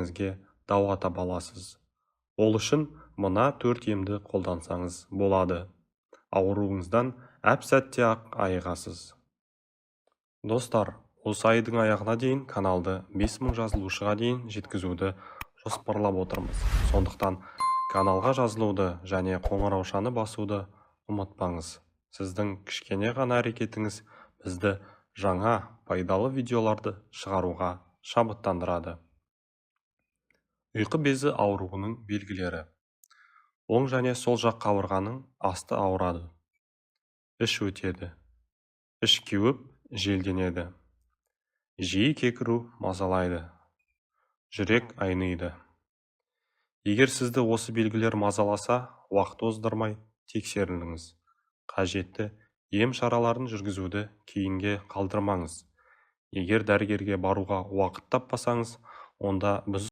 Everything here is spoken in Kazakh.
Дертіңізге дауа таба аласыз. Ол үшін мына төрт емді қолдансаңыз болады. Ауруыңыздан әп-сәтте-ақ айығасыз. Достар, осы айдың аяғына дейін каналды 5000 жазылушыға дейін жеткізуді жоспарлап отырмыз. Сондықтан каналға жазылуды және қоңыраушаны басуды ұмытпаңыз. Сіздің кішкене ғана әрекетіңіз бізді жаңа пайдалы видеоларды шығаруға шабыттандырады. Ұйқы безі ауруының белгілері: оң және сол жақ қабырғаның асты ауырады, іш өтеді, іш кеуіп, желденеді, жиі кекіру мазалайды, жүрек айниды. Егер сізді осы белгілер мазаласа, уақыт оздырмай тексеріліңіз. Қажетті ем шараларын жүргізуді кейінге қалдырмаңыз. Егер дәрігерге баруға уақыт таппасаңыз, онда біз